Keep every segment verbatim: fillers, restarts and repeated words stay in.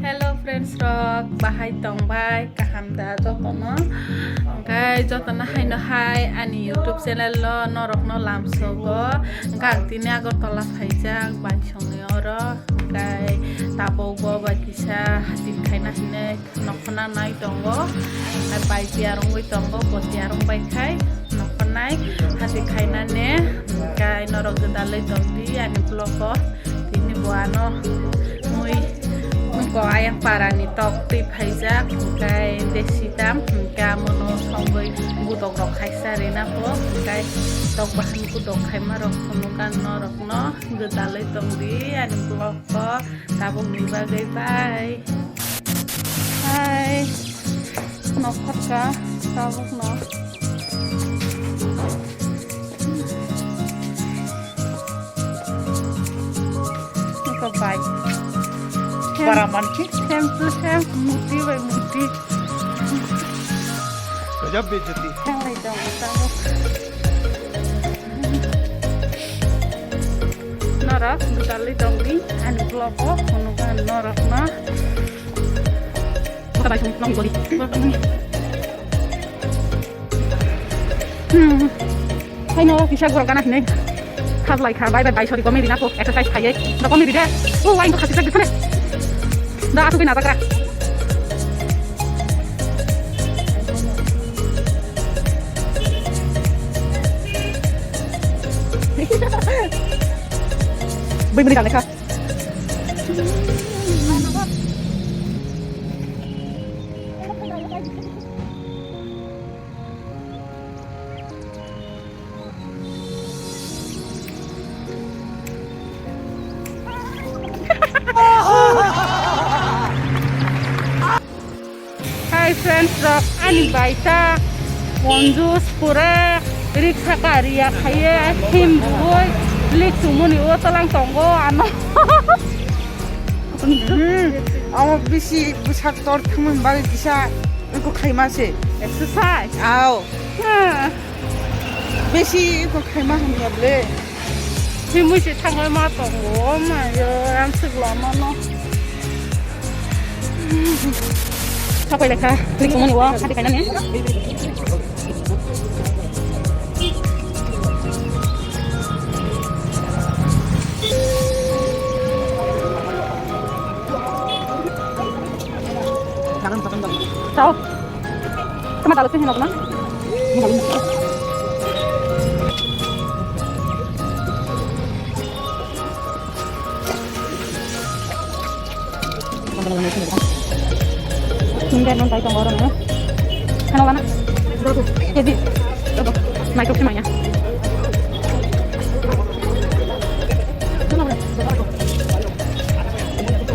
Hello friends rok, bahai tongbai, kaham da jotono? Hwnkhe jotono haino hai ani YouTube channel o norokno lamsogo. Hwnkhe ang tini Agartala phaijak, baisongni oro. Hwnkhe tabuk bo bai kisa hating khaina hinwi nokho nangnai tongo. Hwnkhe bai tiyar wngwi tongo, bo tiyar wngbai khai nokho nai hating khainani. Hwnkhe norok gwdalwi tongdi ani vlog o. Tini bo ano mui, mui ko ayang para ni tok twi phaijak, hwnkhe desi tam, hwnkhe amono songwi gudok rok khaisa rina po, hwnkhe tok bahan gudok khaima rok phunukha norokno gwdalwi tongdi ani vlog o, tabukni bagwi bye. Hai, nokharka tabukno. Ito bai. Bara manchi. Same to same, muti bai muti. Gajab bejati. Yang lai dong, tabuk. Norok, gwdalwi tongdi, ani vlog o, phunukha norokno. Buka bai song nong gori. Hmm. Haino kisa gurok gana hinwi. Khablai kha, bai bai bai sori comedy na ko, exercise khaiye. Da comedy de. O wai ko khasi de thane. Da atu na bakra. Bai bini dale kha. Hi friends rok, ani baita Bonjus pura riksa kariya khaiye him buoi lik sumuni o talang tongo ano. Hmm, amo bisi bwsak tor thangmani bagwi kisa eko khaima se. Exercise? Ao. Hmm. Bisi eko khaima hamya ble. Himui se thangwi ma tongo, o mayo, ang swk lama no. Sapai lekha, klik sumuni o, hati kainani. Tao. Tama dalu sih hinok na? Hindi, non tayo tong orang na. Ano wala na? Jadi, naikok si Maya.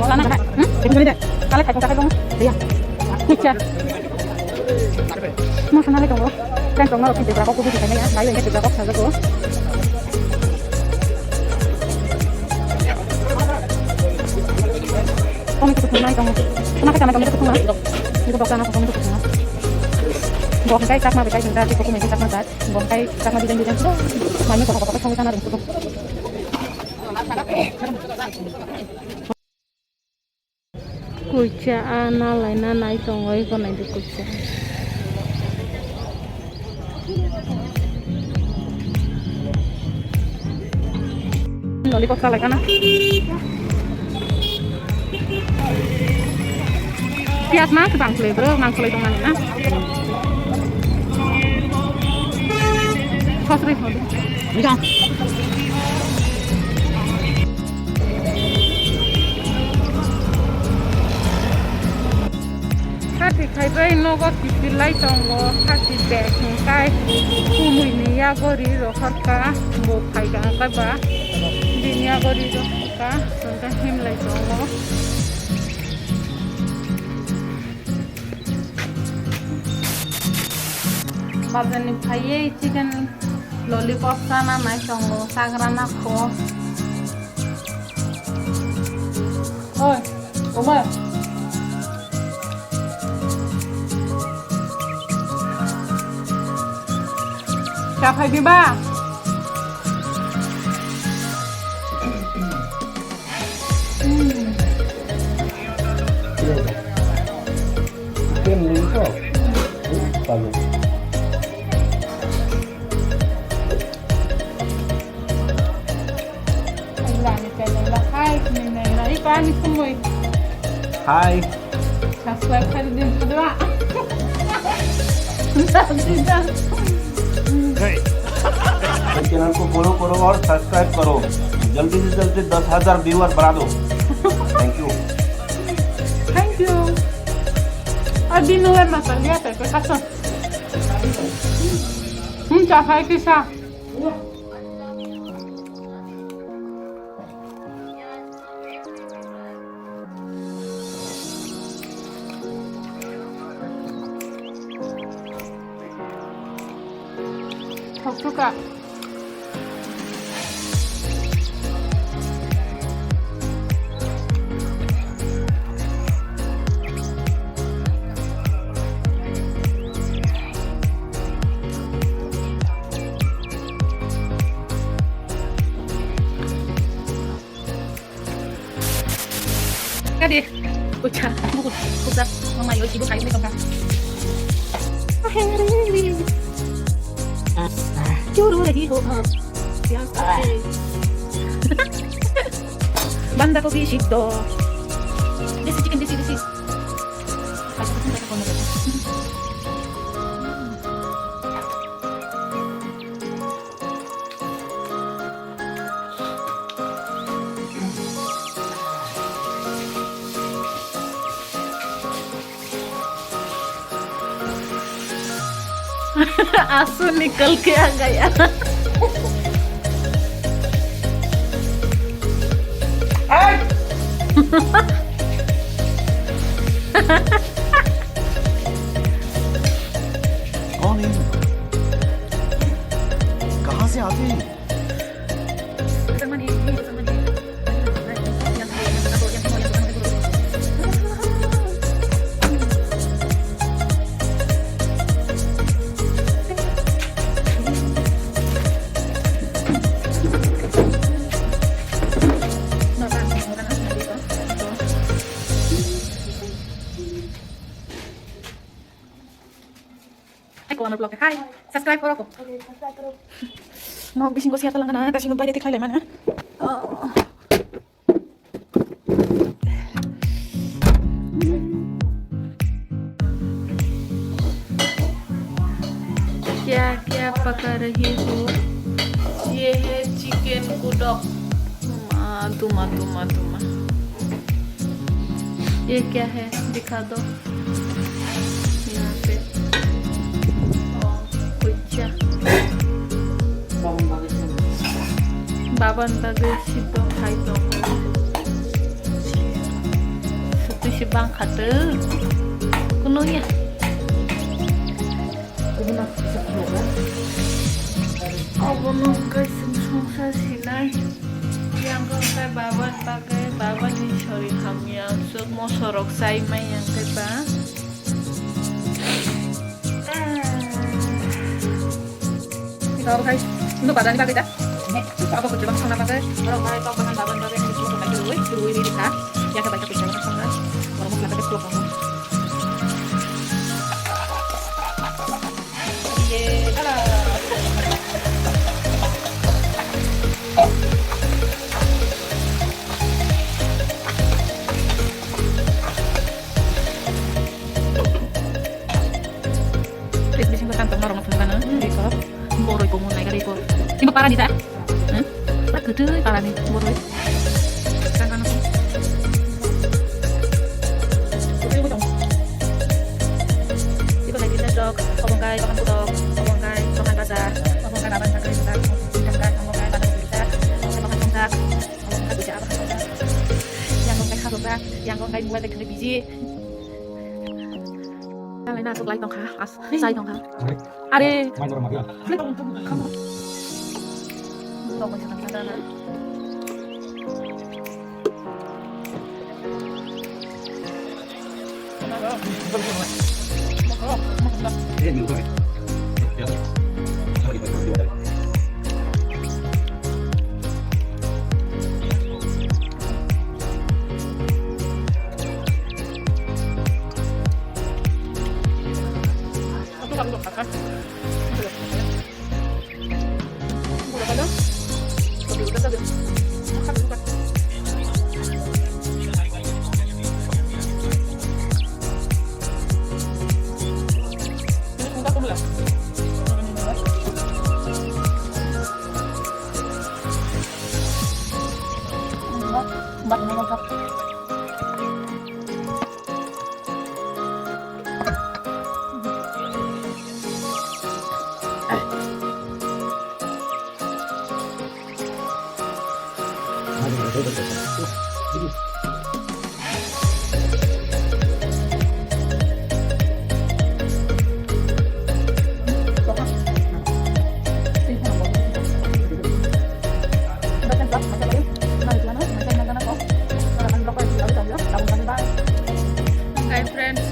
Wala na. Hmm? Hindi, hindi. Kala tayo tong tayo tong. Iya. Nicha. Mo sana le tongo. Friends rok no rok tibra kok kudu dikai nai ya. Nai le tibra kok sajago. Kami kudu thumnai tongo. Kena kena kami kudu thumnai. Ini dokter na kami kudu thumnai. Bo kai chakma bekai jinta ti kok mai chakma jat. Bo kai chakma dijan dijan. Mami kok kok kok thumnai na ring kudu. Kucha a na laina nai tongo, eko nai di kucha. Lollipop sa lai kana. Piyaj ma kwbang kwlwi bro, mang kwlwi tongmani na. Sosri sosri. Bijang. Hati khaibai nogo kiphilai tongo, hati bag hwnkhai kumui ni yago ri rohorkha, bo phaiga hwnkhai ba bini yago ri rohorkha, hwnkhai himlai tongo. Bazar ni phaiye chicken lollipop chana nai tongo, chagra nakho. Oi, Umar. Cha phai diba? Hmm. Chicken wing to? Talu. Hai, ni channel la hai, ni nai ra, i pa ni sumui. Hai. Subscribe kari din, dua. Hey. Channel ko follow karo aur subscribe karo. Jaldi se jaldi das hazar viewer bana do. Thank you. Thank you. Abhi no hai masala hai, kaisa. Hmm, cha khai kaisa. Thok thok ka. Kadi, kucha, buku, kucha, mama yo ibu kayu ni kongka. Churu lagi ho, ha. Banda kopi sikdo. Desi chicken, desi, desi. आंसू निकल के आ गया। कौन है? कहाँ से आते हैं? Hai, ko ano vlog hai. Subscribe koro ko. Nok bisingo siya talangana, ta sino baire tikhlai mana. क्या क्या पका रही हो? ये है चिकन कुडक। मा, तुमा, तुमा, तुमा। ये क्या है? दिखा दो। Yape. Oh, kucha. Baban bagwi siddo khai tongo. Sotwi se bang kha tw. Kuno ya. Obono hwnkhe chwng songsa sinai. Yang khe baban bagwi, babani sori hamya, chwk mosorok chai manya khe ba. Ito, guys, ito ba dani bagwi da. Abo kuchubang songna bagwi. Oro bai kok bahan baban bagwi, ini semua kena dulu, dulu ini kita. Ya, kita baca kuchubang songna. Oro mosla kita kulo kono. Iye, ala. Fridge bisingo tang tongma rokno phunukgano, rikor, boroi bo mun naiga rikor. Timo para ni ta? Hmm? Pura kwtwi para ni boroi. Tang tang. Ibo nai business dok, obo wngkha bahan pudok, obo wngkha bahan baja, obo wngkha bahan baja, obo wngkha bahan baja, obo wngkha bahan baja, obo wngkha bahan baja. Yang wngkha kha rwkha, yang wngkha mobile bai thwngwi busy. Yang laina aswk lai tongkha, as-, chai tongkha. Are.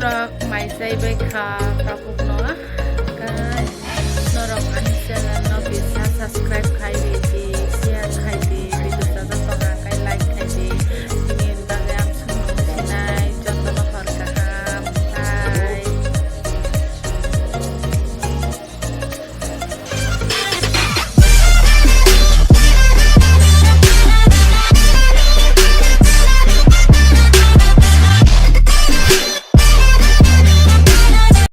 Rok mai chai bai kha tabuk no. Kai norok ani channel no bisa subscribe